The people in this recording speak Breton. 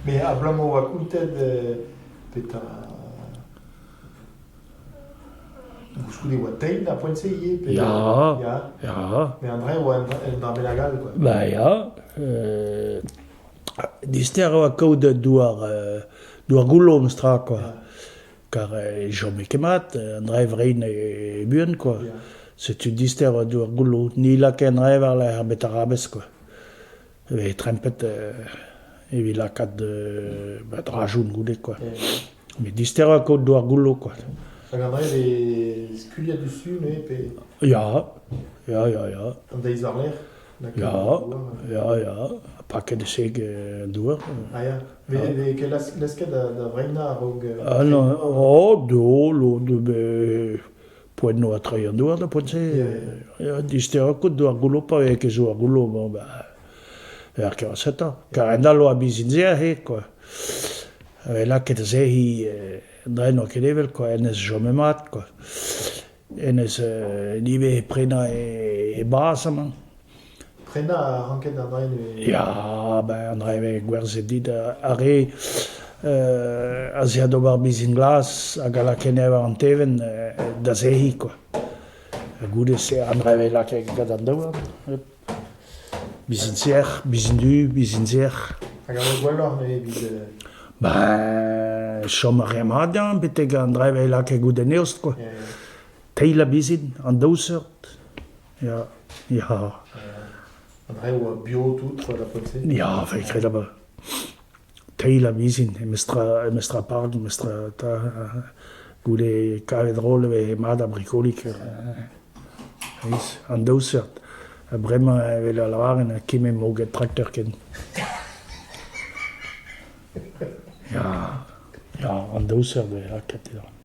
Met abalamour oa kontet petra Koulskoude e oa teil d'ar poent-se ivez pe... Ya, Ya. ya. Mais an dra e oa un dra bennak all quoi. Ba ya. Dister e oa kaout douar douar goullo memestra quoi. Ya. Kar e chome ket mat, an dra e vrein e buan quoi. Ya. Setu dister e oa douar goullo. Ni lakae an dra war-lerc'h ar beterabez quoi. E veze trempet evit lakaat ba drajoù goude quoi. Met dister eo kaout douar goullo quoi. Hag an dra e vez skuilhet du-su neuze pe... Ya, ya, ya, ya. An deiz war-lerc'h? Ya, ya, ya. Paket e seg an douar. Ah ya. Vez ket lesket da vreinañ a-raok... Ah non, oh, do, do, be poent oa treiñ an douar da poent-se. Ya, dister eo kaout douar goullo pa vez ket douar goullo, bon ben, er kerzhetañ. Kar en all oa bizin-se aze, quoi. E lakaet aze dre n'oa ket evel, quoi, hennezh chome mat, quoi. Hennezh ivez prenañ e bas amañ. Prenañ a ranket an dra neuze? Ya, ben an dra e vez gwerzhet dit ar re az a d'ober bezhin glas hag a lakae war an tevenn da sec'hiñ quoi. Ha goude-se an dra e vez lakaet gant an daouarn. Bezhin sec'h, bezhin du, bezhin sec'h. Hag a oa gwelloc'h neuze evit... Ben chom a rae mat dezhañ betek an dra e vez lakaet goude an eost quoi. Teil ha bezhin, an daou seurt. Ya, ya. An dra e oa bio tout quoi da poent-se? Ya, enfin, kredabl. Teil ha bezhin, memestra, memestra park, memestra ta, goude kavet drol e veze mat ar brikolig. An daou seurt. Ha bremañ evel a lavaren kement moged trakteur ken. Ya, ya, an daou seurt e vez lakaet.